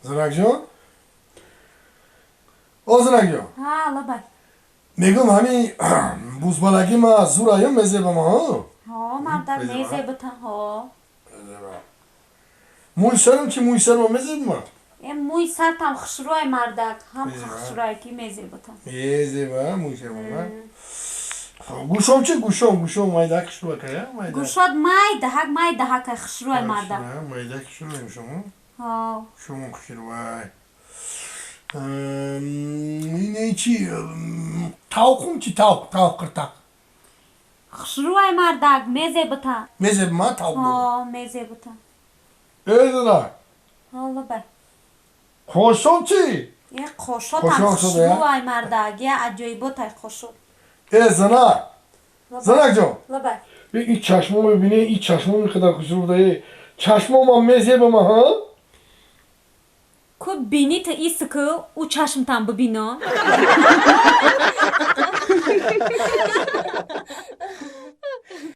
Занакҷон, о занакҷон. Ҳа, лабай. Мегӯм, ҳамин бузбалаги ма зур аю, мезебама, ҳо? Ҳо, мардак, мезебата, ҳо. Мӯи сарам чи, мӯи сарма мезебма? Э, мӯи сартам хушрӯай, мардак, ҳам хушрӯай, ки мезебата. Мезеба мӯи сарма. Гӯшом чи, гӯшом, гӯшом майда хушрӯакая, майда. Гӯшот майдаҳак, майдаҳакай, хушрӯай, мардак. Майда хушрӯай гӯшом. Ҳо. Гӯшом хушрӯай. Ин чи, тавқум чи, тавқ, тавқ, қиртақ? Хушрӯай, мардак, мезебата. Мезебма тавқ? Ҳо, мезебата. Э, занак. Ҳо, лабай. Қошон чи? Э, қошотам хушрӯай, мардак, я аҷоиботай қошот. Э, занак, занакҷон. Лабай. Ин чашмо мебинӣ, ин чашмо меқадар хушрӯ буда, чашмомам мезебама, ҳа? Ку бинита иску ӯ чашмтам бибино.